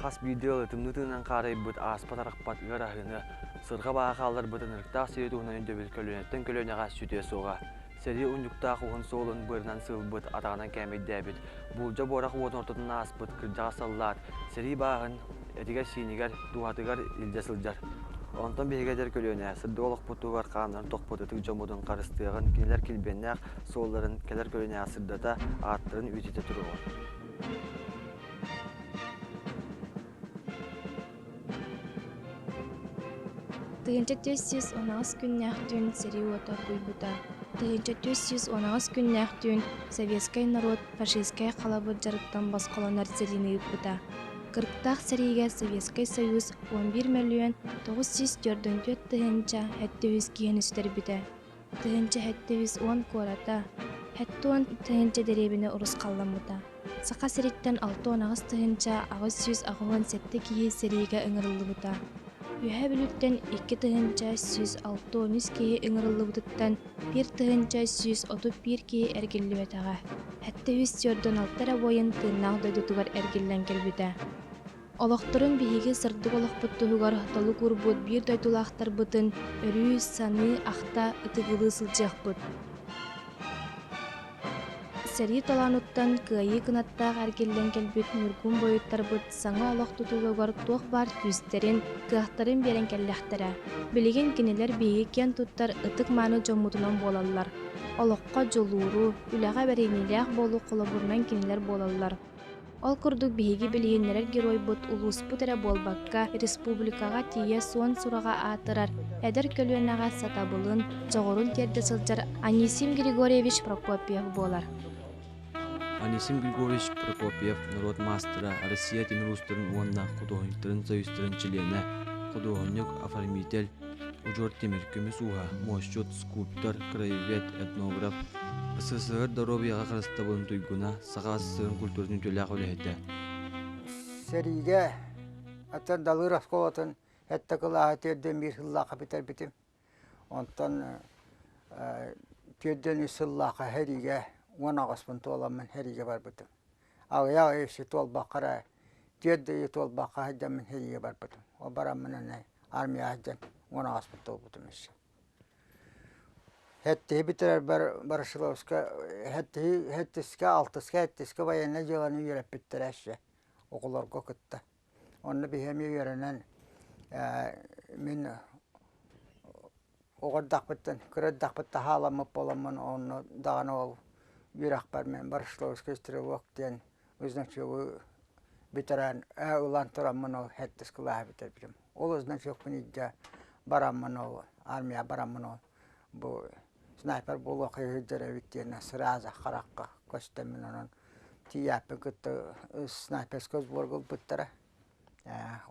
Хас биирдии ыалы тымныы тыынынан хаарыйбыт, ааспат-арахпат ыар аһыыны, сырҕа бааһа хаалларбыт ынырыктаах сири туһунан өйдөбүл көлүөнэттэн көлүөнэҕэ сүтүө суоҕа. Сэрии унньуктаах уһун суолун быарынан сыылбыт, атаҕынан кээмэйдээбит, буулдьа буорах уотун ортотунан ааспыт кырдьаҕас саллаат сэрии бааһын этигэр-сиинигэр, дууһатыгар илдьэ сылдьар. Онтон биһиги эдэр көлүөнэ сырдык олохпутугар хааннарын тохпут ытык дьоммутун харыстыаҕын, кинилэр килбиэннээх суолларын кэлэр көлүөнэҕэ сырдата, ааттарын үйэтитэ туруоҕун. 1418 күннээх түүн сэрии уота оргуйбута. 1418 күннээх түүн советскай норуот фашистскай халабыр дьарыктан босхолонор сэриини ыыппыта. Кырыктаах сэриигэ Советскай Союз 11 мөлүйүөн 944 тыһыынча 700 киһини сүтэрбитэ. 1710 куората, 70 тыһыынча дэриэбинэ урусхалламмыта. Саха сириттэн 68 887 киһи сэриигэ ыҥырыллыбыта. Үөһээ Бүлүүттэн 2163 киһи ыҥырыллыбытыттан 1131 киһи эргиллибэтэҕэ. 746 эрэ буойун тыыннаах дойдутугар эргиллэн кэлбитэ. Олохторун биһиги сырдык олохпут туһугар толук уурбут биир дойдулаахтарбытын өрүү саныы, ахта, ытыгылыы сылдьыахпыт. Сэрии толоонуттан кыайыы кынаттаах эргиллэн кэлбит ньургун буойуттарбыт саҥа олох тутулугар туох баар күүстэрин, кыахтарын биэрэн кэллэхтэрэ. Билигин кинилэр биһиги киэн туттар ытык-мааны дьоммутунан буолаллар. Олоххо дьулууру, үлэҕэ бэриниилээх буолуу холобурунан кинилэр буолаллар. Ол курдук биһиги билиһиннэрэр геройбут улууспут эрэ буолбакка, республикаҕа тиийэ суон сураҕа аатырар, эдэр көлүөнэҕэ сатабылын, дьоҕурун тиэрдэ сылдьар Анисим Григорьевич Прокопьев буолар. Анисим Григорьевич Прокопьев норуот маастара, Россия тимир уустарын уонна худуоһунньуктарын союзтарын чилиэнэ, худуоһунньук, оформитель, удьуор тимир, көмүс ууһа, муосчут, скульптор, краевед, этнограф, СССР доруобуйаҕа харыстабылын туйгуна, Саха СССР культуратын үтүөлээх үлэһитэ. Сэриигэ атын Далыр оскуолатын сэттэ кылааһы түөрдүөн биир сыллаахха бүтэрбитим. Онтон түөрдүөн үс сыллаахха сэриигэ 18-пын туоламмын сэриигэ барбытым. Аҕыйах ый өссө туолбакка эрэ түөрт ыйы туолбакка сылдьаммын сэриигэ барбытым. Ол бараммын аны армияҕа сылдьан 18-пын туолбутум өссө. Сэттиһи бүтэрэрбэр Ворошиловска сэттиһи сэттискэ, алтыска, сэттискэ военнай дьыаланы үөрэппиттэрэ өссө оҕолорго кытта. Онно биһи эмиэ үөрэнэн мин оҕо эрдэхпиттэн, кыра эрдэхпиттэн хааламмыт буоламмын онно даҕаны ол үөрэхпэр мин Ворошиловский стрелок диэн значогу бүтэрэн ылан тураммын ол сэттис кылааһы бүтэрбитим. Ол значокпун илдьэ бараммын ол армия бараммын ол бу снайпер буолуох сылдьар эбит диэн сразу харахха көстөммүн онон тиийээппин кытта снайперскай сборга ылбыттара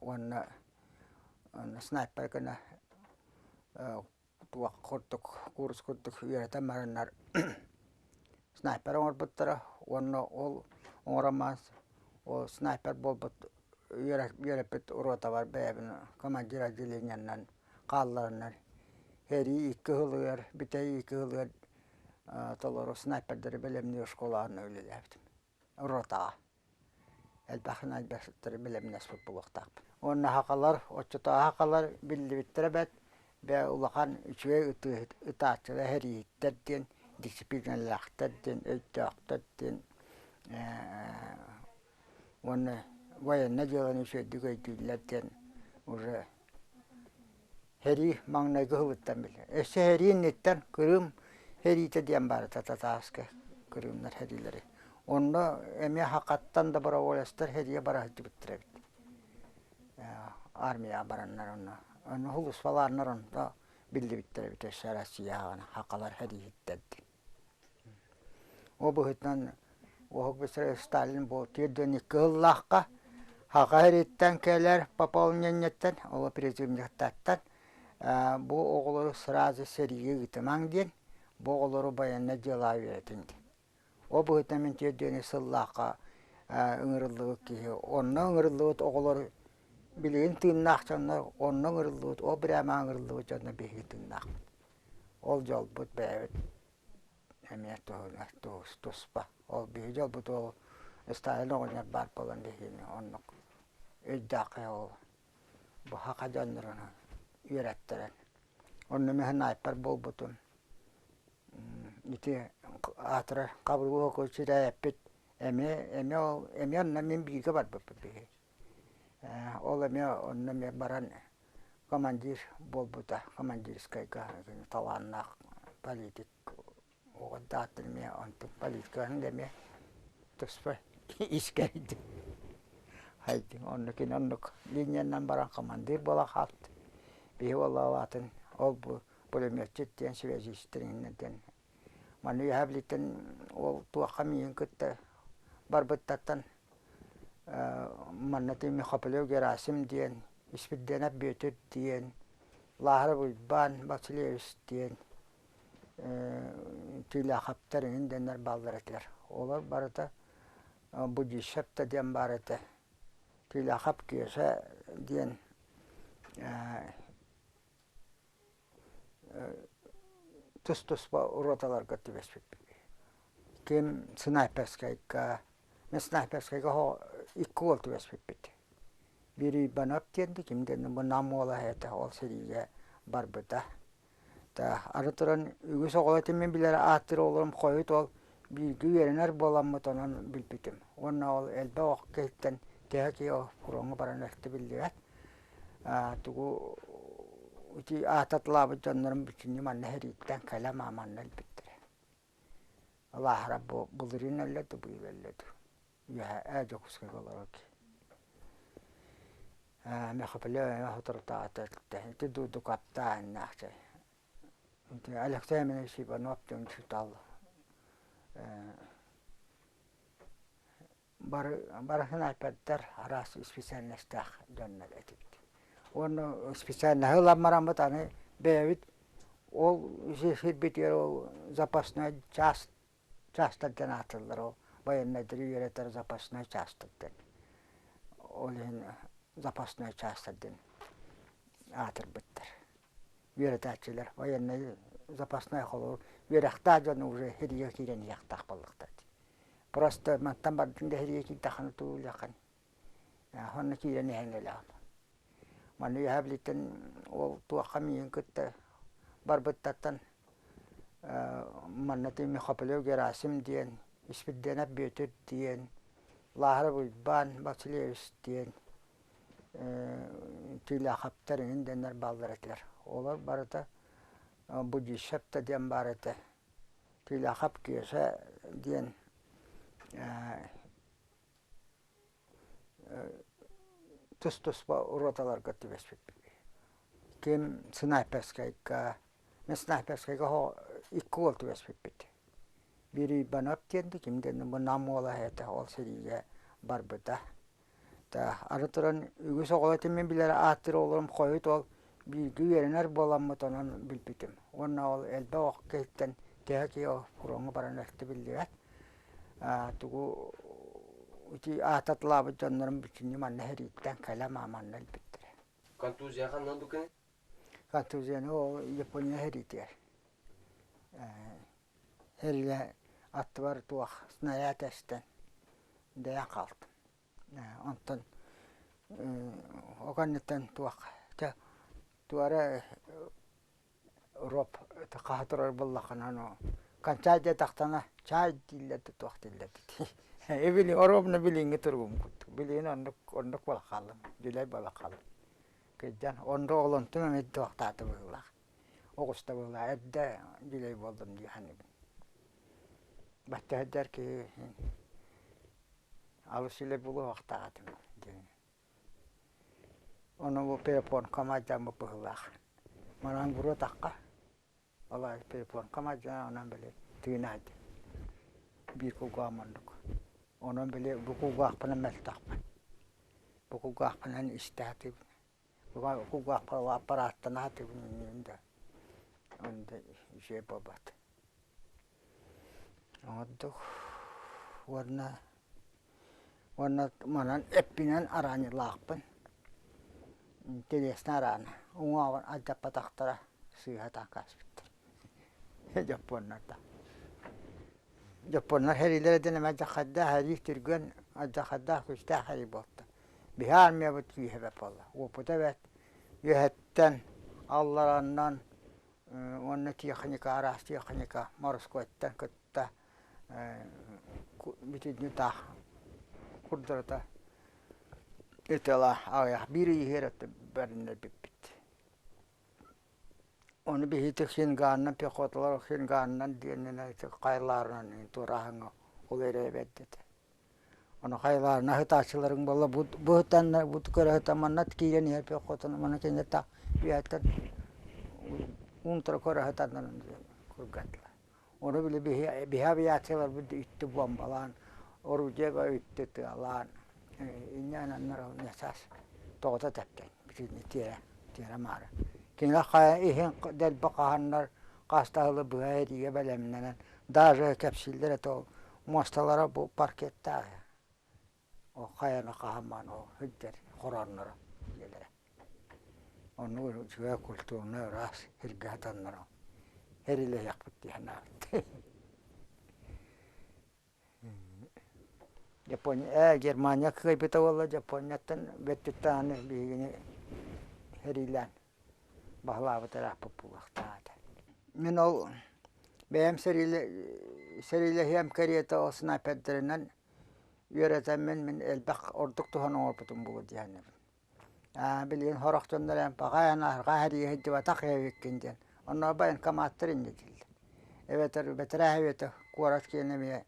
уонна снайпер гына туох курдук курс курдук үөрэтэн бараннар снайпер оҥорбуттара уонна ол оҥорон ол снайпер буолбут үөрэппит ротабар бэйэбин командир отделениеннан хааллараннар сэрии икки сылыгар бүтэй икки сылыгар толору снайпердары бэлэмниир школаҕа үлэлээбитим ротаҕа элбэх снайпердары бэлэмнэспит буолуохтаахпын уонна сахалар оччотооҕу сахалар биллибиттэрэ бэрт бээ улахан үчүгэй ытааччылар сэрииһиттэр диэн дисциплиналаахтар диэн өйдөөхтөр диэн уонна военнай дьыаланы үчүгэйдик өйдүүллэр диэн уже сэрии маҥнайгы сылыттан биллэр. Өссө сэрии инниттэн Крым сэриитэ диэн баарыта татаарскай Крымнар сэриилэри. Онно эмиэ Хакаттан доброволецтар сэриигэ бара сылдьыбыттар эбит. Армияҕа бараннар онно. Онно сулууспалааннар онно биллибиттэр эбит өссө Россияҕа хакалар сэрииһиттэр диэн. Ол быһыытынан Уһук Быстрый Сталин бу 42 сыллаахха Саха сириттэн кэлэр пополнениеттан, ол призывниктартан бу оҕолору сразу сэриигэ ыытымаҥ диэн, бу оҕолору байыаннай дьыалаҕа үөрэтиҥ диэн. Ол быһыытынан мин 42 сыллаахха ыҥырыллыбыт киһи. Онно ыҥырыллыбыт оҕолор билигин тыыннаах дьоннор онно ыҥырыллыбыт, ол бирээмэҕэ ыҥырыллыбыт дьоннор биһиги тыыннаахпыт. Ол дьолбут бэйэбит эмиэ туһунан туспа. Ол биһиги дьолбут ол Сталин оҕонньор баар буолан биһигини оннук. Өйдөөх киһи ол. Бу саха дьоннорун үөрэттэрэн. Онно мин снайпер буолбутум. Ити аатырар Хабыргы сирээппит эмиэ эмиэ ол эмиэ онно мин бииргэ барбыппыт биһиги. Ол эмиэ онно эмиэ баран командир буолбута, командирскайга талааннаах политик Уҕардааттан эмиэ онтун политиканы да эмиэ туспа искэрдим. Хайдым онно кини оннук линиянан баран командир буола хаалт. Биһи буоллаҕа ол бу пулеметчик диэн связистэринэн диэн Маны үөһээ Бүлүүттэн ол туохха миигин кытта барбыттартан манна Михополев Герасим диэн, Испирдиэнэп Бүөтүр диэн, Лааһарап Уйбаан Васильевич диэн Түүлээхэптэр эҥин дэннэр бааллар этилэр. Олор барыта Будищев да диэн баар этэ. Түүлээхэп Киэсэ диэн тус-туспа роталарга түбэспиппит. Ким снайперскайга, мен снайперскайга икки уол түбэспиппит. Биир Иванов диэн ким диэн бу Нам уола этэ, ол сэриигэ барбыта. Аны туран үгүс оҕолор мин билэр ааттыыр оҕолорум хойут ол бииргэ үөрэнэр буоламмыт онон билбитим. Уонна ол элбэх ох киһиттэн төһө киһи фроҥҥа баран өртө биллибэт. Тугу ити аататылаабыт дьоннорум бүтүннүү манна сэрииттэн кэлэ манна өлбүттэрэ. Лааһара бу былырыын өллө дуу, быйыл өллө дуу. Үөһээ Дьокуускайга олорор киһи. Мехаполе соторутааҕыта өлтө. Ити Дудукаптааннаах чай. Ити Алексей Иванович Иванов диэн учуутал бары барытын айпадтар араас специальностаах дьоннор этибит. Уонна специальноһы ылан бараммыт аны бэйэбит ол сирбитигэр ол запасной чаас чаастар диэн аатыраллар ол байыаннайдары үөрэтэр запасной чаастар диэн. Ол иһин запасной чаастар диэн аатырбыттар. Үөрэтээччилэр военнай запасной холобур үөрэхтээх дьон уже сэриигэ киирэн иһиэхтээх буоллахтар дии. Просто мантан бардыҥ да сэриигэ киирдэххинэ тугу билиэххин. Онно киирэн иһэн элэҕин. Манна үөһээ Бүлүүттэн ол туохха миигин кытта барбыттартан манна Михополев Герасим диэн, Испирдиэнэп Бүөтүр диэн, Лааһарап Уйбаан Васильевич диэн Түүлээхэптэр эҥин дэннэр бааллар этилэр. Олор барыта Будищев да диэн баар этэ. Түүлээхэп Киэсэ диэн тус-туспа роталарга түбэспиппит. Ким снайперскайга, мен снайперскайга икки уол түбэспиппит. Биир Иванов диэн ким диэн бу Нам уола этэ, ол сэриигэ барбыта. Аны туран үгүс оҕолор мин билэр ааттыыр оҕолорум хойут ол бииргэ үөрэнэр буоламмыт онон билбитим. Уонна ол элбэх ох киһиттэн төһө киһи фроҥҥа баран өртө биллибэт. Тугу ити аататылаабыт дьоннорум бүтүннүү манна сэрииттэн кэлэ манна өлбүттэрэ. Контузия ханна бу Контузияны ол Япония сэриитигэр. Сэриигэ аттыбар туох снаряд эстэн дэйэн хаалтым. Онтон ол кэнниттэн туох чэ туора роб хаһа турар буоллаххына ону кончай диэтэхтэнэ чай дииллэр да туох дииллэр да били оруобуна билиҥҥи туругум курдук билигин оннук оннук буола хааллым дьүлэй буола хааллым кырдьан онно ол онтум эмиэ туохтаата быһыылаах оҕуста быһыылаах эрдэ дьүлэй буоллум дии саныыбын бачча киһи алыс үлэ булуохтаах этим диэн Ону бу перепонкам алдьаммыт быһыылаах. Манан буруотахха, ол аайы перепонкам алдьанан онон били тыынаайдым. Биир кулгааҕым оннук. Онон били бу кулгаахпынан мөлтөхпүн. Бу кулгаахпынан истэ сатыыбын. Бу кулгаахпар аппарааттана сатыыбын да онно үчүгэй буолбат. Оҥордук уонна Уонна манан эппинэн араанньылаахпын, интэриэснэй араана, уҥуоҕун алдьаппатахтара сыыһа таҥкааспыттар дьоппуоннар да. Дьоппуоннар сэриилэрэ диэн эмэ алдьархайдаах, эрии түргэн, алдьархайдаах күүстээх эрий буолта. Биһи армиябыт күүһэ бэрт буолла. Уопута бэрт. Үөһэттэн, аллараннан уонна техника, араас техника морскойтан кытта бүтүннүү таах курдарыта ытыала аҕыйах биир ый иһигэр бэриннэрбиппит. Ону биһиги хингаанынан пехоталар хингаанынан диэнинэн хайлаарынан туорааһыҥҥа ол эрэ эбэт этэ. Ону хайлаарына сытааччыларыҥ буолла бу бу бу көрө сытан манна киирэн иһэр пехотаны манна кинилэр таах үөһэттэн уунтара көрө сытаннар кургаттылар. Ону били биһи биһи авиацияларбыт үттү буомбалаан, орудиега үттү тыалаан инньэ саас тоҕото тэптэн бүтүннүү тиэрэ тиэрэ маары. Кинилэр хайа иһин дэлби хаһаннар хас да сылы быһа эриигэ бэлэмнэнэн даже кэпсииллэр этэ ол муосталара бу паркеттаах ол хайаны хаһан ол сылдьар хороонноро дьиэлэрэ. Оннук үчүгэй культурнай ыраас сиргэ сытаннар эрилэһиэхпит дии санаабыт. Япония, Германия кыайбыта буолла Японияттан бөттүттэн аны биһигини сэриилээн баһылаабыт ырааппыт буолуохтаах этэ. Мин ол бэйэм сэриилэһиэм кэриэтэ ол снайпердэринэн үөрэтэммин мин элбэх ордук туһаны оҥорбутум буолуо дии саныыбын. Билигин сорох дьоннор эмпэҕэ арҕаа сэриигэ сылдьыбатах эбиккин диэн. Онно военкоматтар инньэ дииллэр. Эбэтэр бэтэрээ эбэтэ куорат киэнэ эмиэ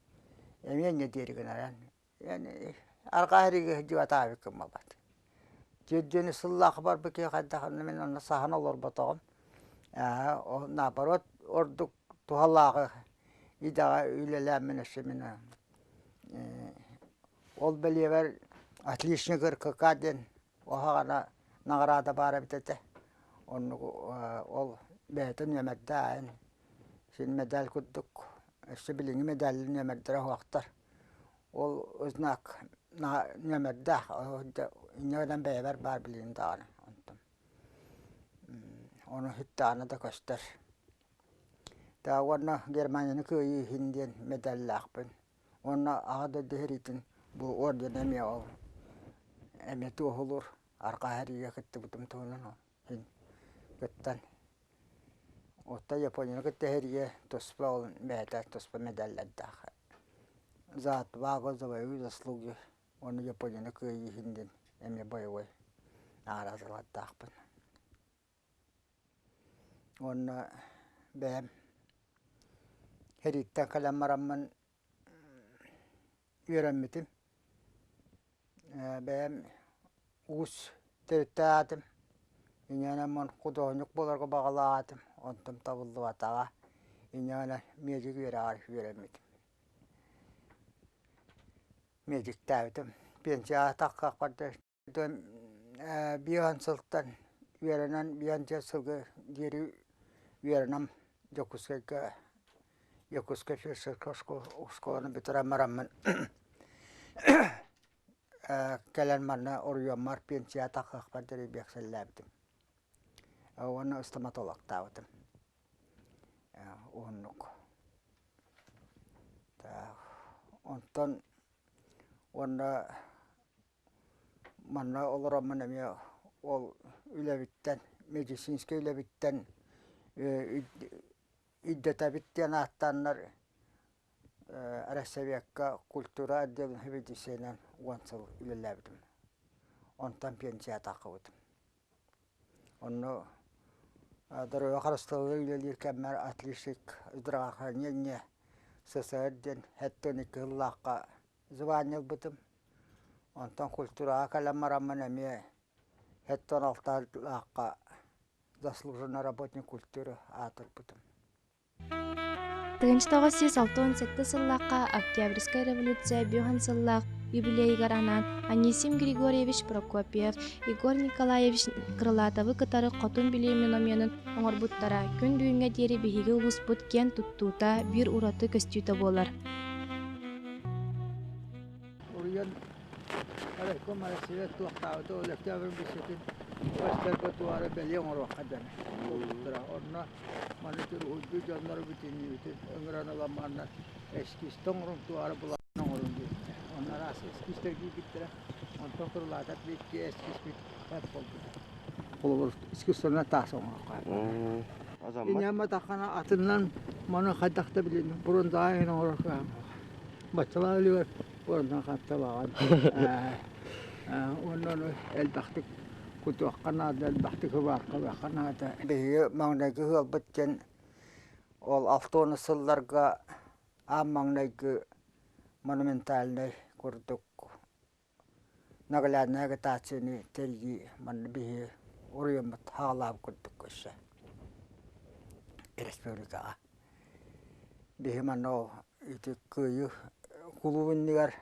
эмиэ инньэ диэри гынар. Арҕаа сэриигэ сылдьыбатах эбиккин буолбат. Түөрдүөнү сыллаах барбыт киһи хайдах мин онно саһан олорботоҕум. Наоборот ордук туһалааҕы идэҕэ үлэлээммин өссө мин Ол бэлиэбэр отличник РКК диэн уһаҕана наҕараада баар эбит этэ. Оннук ол бэйэтэ нүөмэрдээх син медаль курдук өссө билиҥҥи медаль нүөмэрдэрэ суохтар. Ол знак нүөмэрдээх инньэ гынан бэйэбэр баар билигин даҕаны онтон. Ону ситтэҕинэ да көстөр. Таа уонна Германияны кыайыы иһин диэн медаллаахпын. Уонна Аҕа дойду сэриитин бу ордена эмиэ ол эмиэ туоһулуур арҕаа сэриигэ кыттыбытым туһунан иһин кыттан. Оттон Японияны кытта сэриигэ туспа ол бэйэтэ туспа медаллардаах. За отвагу, за боевые заслуги уонна Японияны кыайыы иһин диэн эмиэ боевой наҕараадалардаахпын. Уонна бэйэм сэрииттэн кэлэн бараммын үөрэммитим. Бэйэм уус төрүттээх этим. Инньэ худуоһунньук буоларга баҕалаах этим, онтум табыллыбатаҕа. Инньэ медик үөрэҕэр үөрэммитим. Медиктээбитим. Пенсияҕа таххахпар да Биэһэн сылтан үөрэнэн биэнсийэ сылга диэри үөрэнэн Дьокуускайга Якутскай фельдшерскай оскуоланы бүтэрэн бараммын кэлэн манна оройуоммар пенсия тахсыахпар диэри биэксэллээбитим уонна стоматологтаабытым. Уһуннук. Онтон уонна Манна олороммун эмиэ ол үлэбиттэн, медицинскэй үлэбиттэн ирдэтэбит диэн ааттааннар Россовекка культура отделын сэбиэдиссэйинэн 10 сыл үлэлээбитим. Онтон пенсия таххыбытым. Онно доруобуйа харыстабылыгар үлэлиир кэммэр отличник здравоохранения СССР диэн 72 сыллаахха звание ылбытым. Онтон культураҕа кэлэн бараммын эмиэ 76-лаахха заслуженный работник культуры аатырбытым. 1967 сыллаахха Октябрьскай революция бүһүн сыллаах юбилейыгар анаан Анисим Григорьевич Прокопьев, Егор Николаевич Крылатовы кытары Хотун Бүлүү феноменын оҥорбуттара күн бүгүҥҥэ диэри биһиги улууспут киэн туттуута, биир ураты көстүүтэ буолар. Уруйан райком Россия туохтаабыта ол Октябрь бүссэтин бастарга туара бэлиэ оҥоруохха диэн буолбуттара. Онно маны уһуйду дьоннору бүтүннүүбүтүн ыҥыран ылан манна эскизтэ оҥорун туара былаан оҥорун диэбиттэр. Онно араас эскизтэр киирбиттэрэ. Онтон кырылаатар икки эскизпит буолбута. Холобур, искусственно таас оҥоруохха. Инньэ атыннан маны хайдах да билин бронзаҕа иһин оҥорор кыаҕым Баччалаах үлүгэр бронзан хатталаҕан. Уонна ону элбэхтик кутуохха наада, элбэхтик ыбааххалыахха наада. Биһиги маҥнайгы ыалбыт диэн ол 60 сылларга аан маҥнайгы монументальнай курдук нагляднай агитацияны тэрийии манна биһи оройуоммут хаалаабыт курдук көрсө республикаҕа. Биһи манна ол ити Кыайыы кулууп иннигэр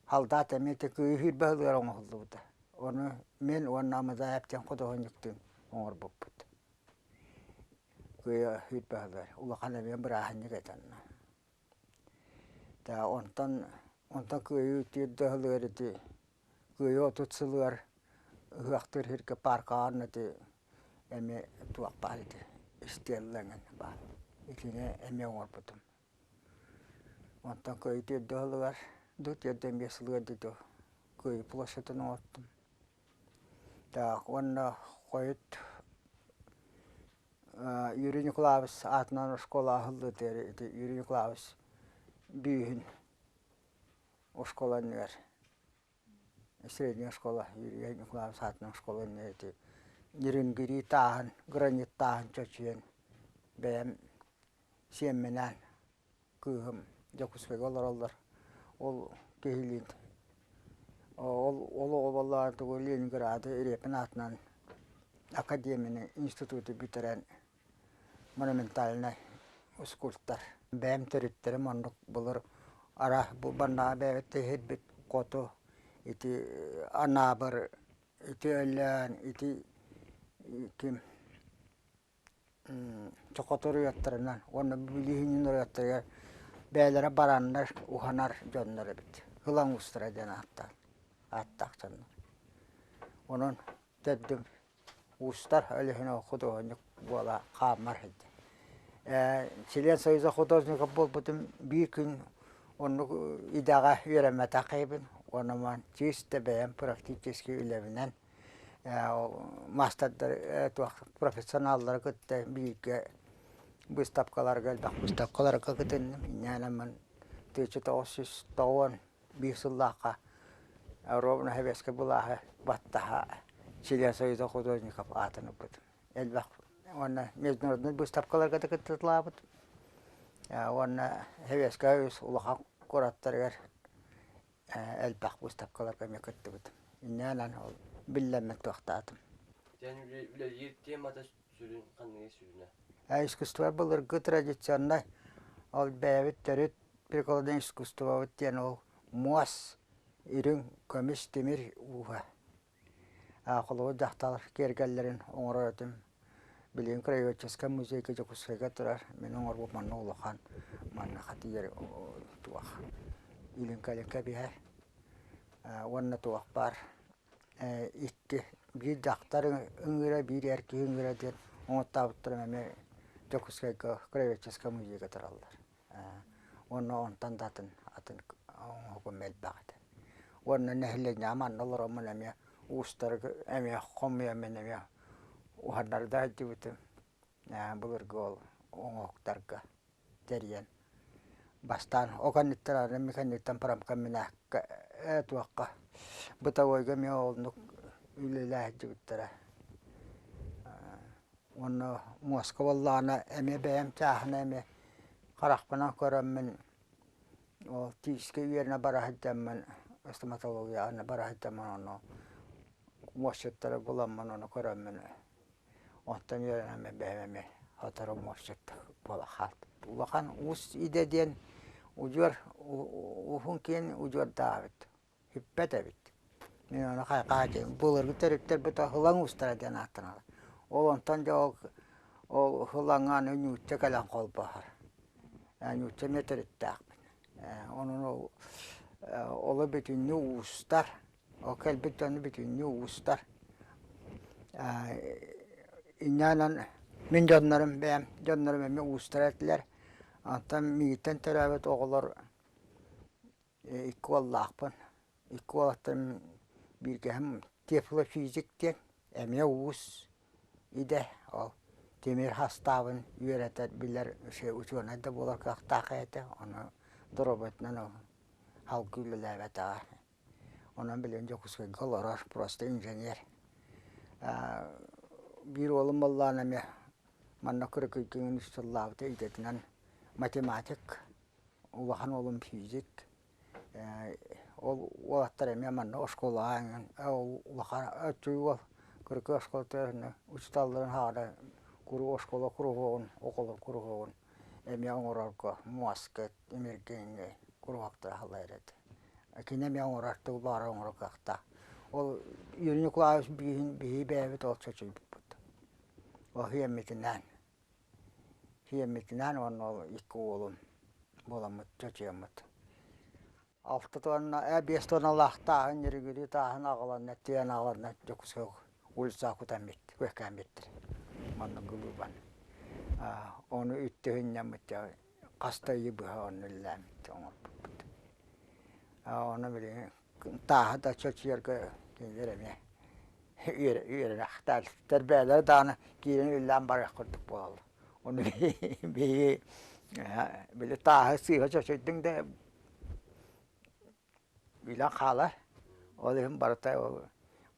халдаат эмиэ ити Кыайыы сүүрбэ сылыгар оҥоһуллубута. Ону мин уонна Амазаев диэн худуоһунньуктуун оҥорбуппут. Кыайыы сүүрбэ сылыгар улахан эмиэ бырааһынньык этэ онно. Онтон онтон Кыайыы түөрт сылыгар ити Кыайыы 30 сылыгар ыһыахтыыр сиргэ пааркаҕа ити эмиэ туох баар ити стелла эҥин баар. Итини эмиэ оҥорбутум. Онтон Кыайыы түөрт сылыгар дуу 45 сылыгар дуу Кыайыы площадын оҥортум. Так уонна хойут Юрий Николаевич аатынан оскуола аһыллыытыгар ити Юрий Николаевич бүүһүн оскуола иннигэр средняя школа Юрий Николаевич аатынан оскуола иннигэр ити Нерюнгри тааһын, гранит тааһын чочуйан бэйэм сиэмминээн кыыһым Дьокуускайга олороллор. Ол киһилиин ол ол оҕо буоллаҕына тугу Ленинграды Репин аатынан академияны институту бүтэрэн монументальнай скульптор. Бэйэм төрүттэрим оннук былыр араас бу маннаҕа бэйэбит тэһирбит хоту ити Анаабыр ити Өлөөн ити ким Чохотор уйаттарынан уонна Бүлүүһүнүн уйаттарыгар бэйэлэрэ бараннар уһанар дьоннор эбит. Ылаҥ уустара диэн ааттаах ааттаах дьоннор. Онон төрдүм уустар Өлүөхүнэ худуоһунньук буола хааммар сылдьар. Член Союза художников буолбутум биир күн оннук идэҕэ үөрэммэтэх киһибин. Онон чисто бэйэм практически үлэбинэн маастардар туох профессионаллары кытта бииргэ быыстапкаларга элбэх быыстапкаларга кытынным. Инньэ 1991 сыллаахха ровно Советскай былааһы баттаһа Член Союза художников аатын ылбытым. Элбэх уонна международнай быыстапкаларга да кыттыталаабытым. Уонна Советскай Союз улахан куораттарыгар элбэх быыстапкаларга эмиэ кыттыбытым. Инньэ ол биллэммин туохтаатым. Дьэн үлэлиир темата сүрүн ханныгы сүрүнэ? Искусство былыргы традиционнай ол бэйэбит төрүт прикладной искусствобыт диэн ол муос, үрүҥ, көмүс, тимир ууһа. Холобур дьахталар киэргэллэрин оҥорор этим. Билигин краеведческай музейга Дьокуускайга турар. Мин оҥорбут манна улахан манна хатыйар туох илин-кэлин кэбиһэр. Уонна туох баар икки биир дьахтар ыҥыыра, биир эр киһи ыҥыыра диэн оҥортообуттарым эмиэ Дьокуускайга краеведческай музейга тураллар. Уонна онтон да атын атын оҥоһугум элбэх этэ. Уонна нэһилиэнньэҕэ манна олороммун эмиэ уустары эмиэ хомуйаммын эмиэ уһаннарда сылдьыбытым. Былыргы ол оҥоһуктарга тэрийэн. Бастаан ол кэнниттэн аны кэнниттэн промкомбинакка туохха бытовойга эмиэ оннук үлэлээн сылдьыбыттара. Уонна муоска буоллаҕына эмиэ бэйэм чааһына эмиэ харахпынан көрөммүн ол тиискэ үөрэнэ бара сылдьаммын стоматологияҕа бара сылдьаммын ону муосчуттары буламмын ону көрөммүн онтон үөрэнэммин бэйэм эмиэ сотору муосчут буола хаалтым. Улахан уус идэ диэн удьуор уһун киэн удьуордаах эбит Бүппэт эбит. Мин ону хайҕаа диэн былыргы төрүттэрбит ылаҥ уустара диэн ааттаналлар. Ол онтон дьэ ол ол ылаҥҥа аны ньуучча кэлэн холбоһор. Ньуучча эмиэ төрүттээхпин. Онон ол оло бүтүннүү уустар. Ол кэлбит дьону бүтүннүү уустар. Инньэ гынан мин дьоннорум бэйэм дьоннорум эмиэ уустар этилэр. Онтон миигиттэн төрөөбүт оҕолор Икки уоллаахпын. Икки уолаттарым Бииргэһим тифлофизик диэн эмиэ уус идэ ол тимир хастаабын үөрэтэр билэр учуонай да буолар кыахтаах этэ ону доруобуйатынан салгыы үлэлээбэтэҕэ онон билигин Дьокуускайга олорор просто инженер биир уолум буоллаҕына эмиэ манна кыракый үс сыллаабыта идэтинэн математик улахан уолум физик Ол уолаттар эмиэ манна оскуолаҕа эҥин улахан өттүгү уол кыракый оскуолатыгар учууталларын хаара куруук оскуола куруһуогун оҕолор куруһуогун эмиэ оҥорорго муоска тимиргэ куруһуоктара аһыллар этэ. Кини эмиэ оҥорор тыл баара оҥорор кыахтаах. Ол Юрий Николаевич бииһин биһи бэйэбит ол чочуйбуппут. Ол иэммитинээн Сиэммитинээн уонна ол икки уолум буоламмыт чочуйаммыт. Алта туонна, 5 туонналаах тааһын ньиргири тааһын аҕаланна, тиэн аҕаланна Дьокуускай улица кутан биэрт, күөкээн биэртэр. Манна гылыыбан. Ону үттүһүннэммит хас да ыйы быһа онно үлэлээммит оҥорбуппут. Ону билигин тааһы да чочуйарга кинилэр эмиэ үөрэнэхтэр бэйэлэрэ даҕаны киирэн үлэлээн барыах курдук буолаллар. Ону биһиги били тааһы сыыһа чочуйдуҥ да билэн хаалар. Ол иһин барыта ол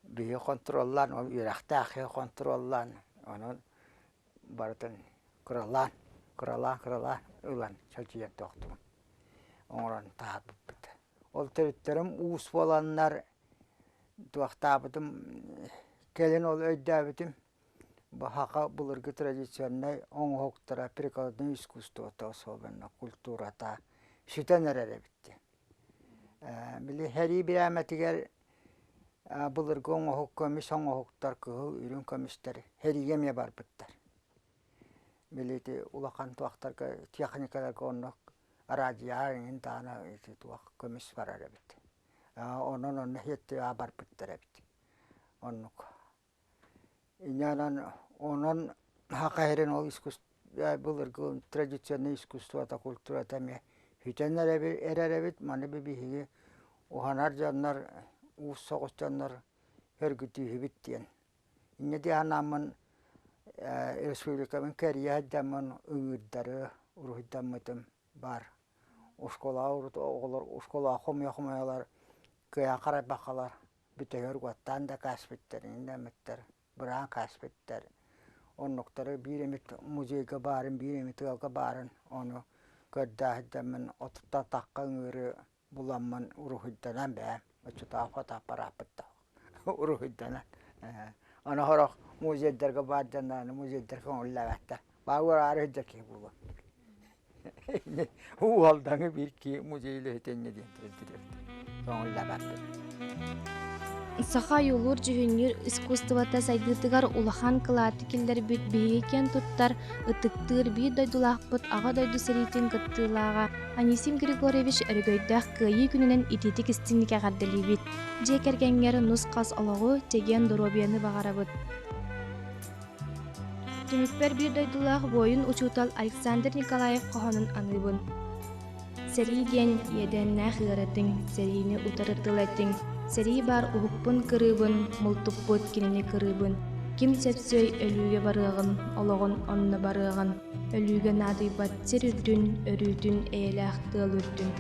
биһиги хонтуруоллаан, ол үөрэхтээх киһи хонтуруоллаан, онон барытын кыралаан, кыралаан, кыралаан ылан чочуйан тохтубун оҥорон таһаарбыппыт. Ол төрүттэрим уус буоланнар туохтаабытым кэлин ол өйдөөбүтүм бу саха былыргы традиционнай оҥоһуктара прикладной искусствота особенно культурата сүтэн эрэр эбит диэн. Били сэрии бирээмэтигэр былыргы оҥоһук көмүс оҥоһуктар кыһыл үрүҥ көмүстэр сэриигэ эмиэ барбыттар. Били ити улахан туохтарга техникаларга оннук араадьыйаҕа эҥин даҕаны ити туох көмүс барар эбит. Онон онно иһиттиэҕэ барбыттар эбит. Оннук. Инньэ онон саха сирин ол искусство былыргы традиционнай искусствота, культурата эмиэ сүтэн эрэр эбит. Маны биһиги уһанар дьоннор, уус соҕус дьоннор сөргүтүүһүбүт диэн. Инньэ дии санааммын республикабын кэрийэ сылдьаммын ыҥыырдары уруһуйдаммытым баар. Оскуолаҕа урут оҕолор оскуолаҕа хомуйа-хомуйалар кыайан харайбаккалар бүтэһигэр уоттаан да кээспиттэр, иннэммиттэр, быраан кээспиттэр. Оннуктары биир эмит музейга баарын, биир эмит ыалга баарын ону көрдөөһүдэммин отуттан тахха ыҥыыры буламмын уруһуйданан бэйэм оччотооҕу фотоаппарааппыт да уруһуйданан Аны сорох музейдарга баар дьонноonu музейдар көҥүллээбэттэр. Баҕар аары сылдьар киһи буолуо. Уолдаҥы биир киһи музей үлэһитэ инньэ диэн турар Көҥүллээбэппит. Саха ойуулуур-дьүһүннүүр искусствота сайдыытыгар улахан кылааты киллэрбит биһиги киэн туттар, ытыктыыр биир дойдулаахпыт Аҕа дойду сэриитин кыттыылааҕа Анисим Григорьевич Өрөгөйдөөх Кыайыы күнүнэн итиитик истиҥник эҕэрдэлиибит! Дьиэ кэргэҥҥэр нус-хас олоҕу, чэгиэн доруобуйаны баҕарабыт! Түмүкпэр биир дойдулаах буойун-учуутал Александр Николаев хоһоонун аныыбын. Сэрии диэн иэдээннээх ыаратыҥ, сэриини утары тыл этиҥ, сэрии баар уһукпун кырыыбын, мултуппут кинини кырыыбын. Ким сөпсүөй өлүүгэ барыаҕын, олоҕун онно барыаҕын, өлүүгэ наадыйбат сир үрдүн, өрүүтүн эйэлээх тыал үрдүн.